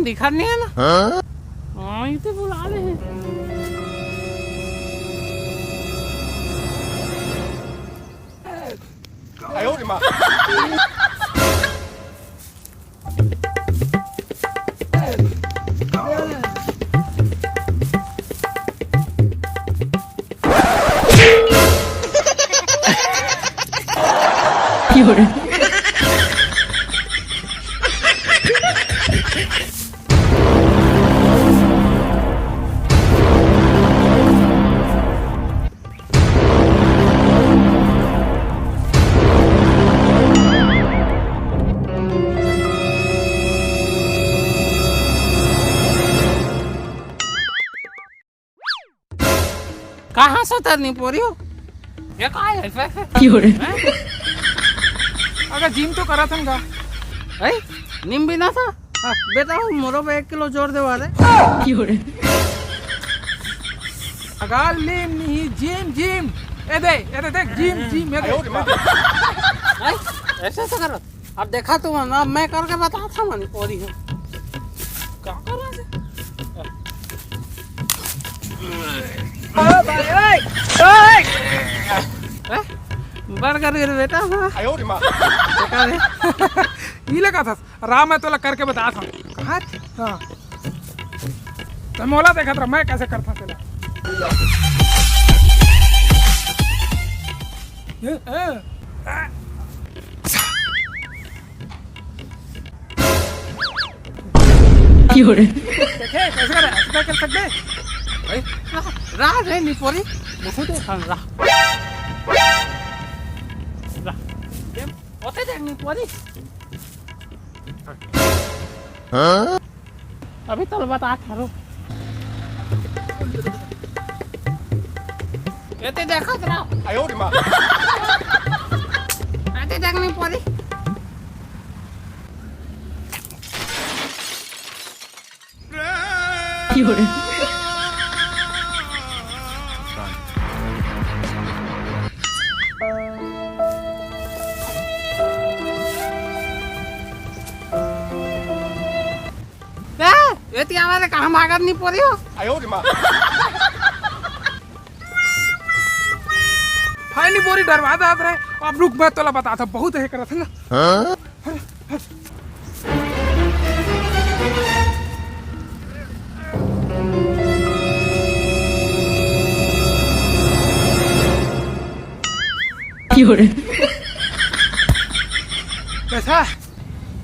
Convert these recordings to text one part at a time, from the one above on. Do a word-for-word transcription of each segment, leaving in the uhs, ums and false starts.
दिखत नहीं है ना? हाँ, इते बुला ले हैं। कहाँ से उतरनी पोरी हो? ये का है? अगर जिम तो करा था ना। ए, निम बिना था। हाँ, बेटा, वो मोरो पे एक किलो जोर देवा दे। अगर लिम नहीं, जिम, जिम। ए दे, ए दे, देख, जिम, जिम, ए दे। हैं? ऐसे ऐसे करो। अब देखा तुम ना, मैं करके बता था मन पोरी हो। क्या कर रहा है? ओ भाई, ओए, ओए। हैं? बड़ कर रे बेटा, हाँ। देखा रे। ई लगा था। राम, मैं तोला करके बता था। कहाँ? हाँ। तो मोला देखत रहा, मैं कैसे करता तेला। ये, ए, देखे, कैसे कर, ऐसे कर सकते? भाई, राह रे निपोरी, बहुत है खान राह। राह। ओते देख निपोरी। अभी तो बता थारो। एते देखत रहो। एते देखनी पड़ी। ए, एती आवाज कहाँ भागत नहीं पड़ी हो? हाय नहीं बोरी डरवा दे रहे। अब रुक, मैं तोला बताता, बहुत है करत है ना। हाँ? कैसा?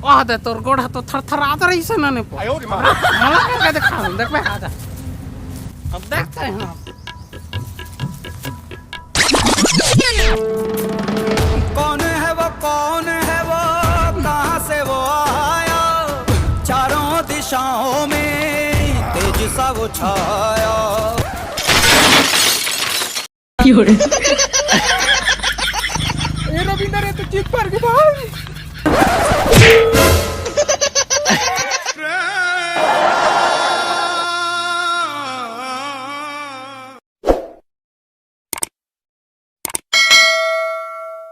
वाह दे, तोर गोड़ ह तो थरथरात रहिस हे ना ने पो। मोला करके देखा, देख बे, आजा। अब देखते हैं। कौन है वो, कौन है वो, कहाँ से वो आया? चारों दिशाओं में तेज सा वो छाया। ए रविंदर, ये तो चीख पार के भाई।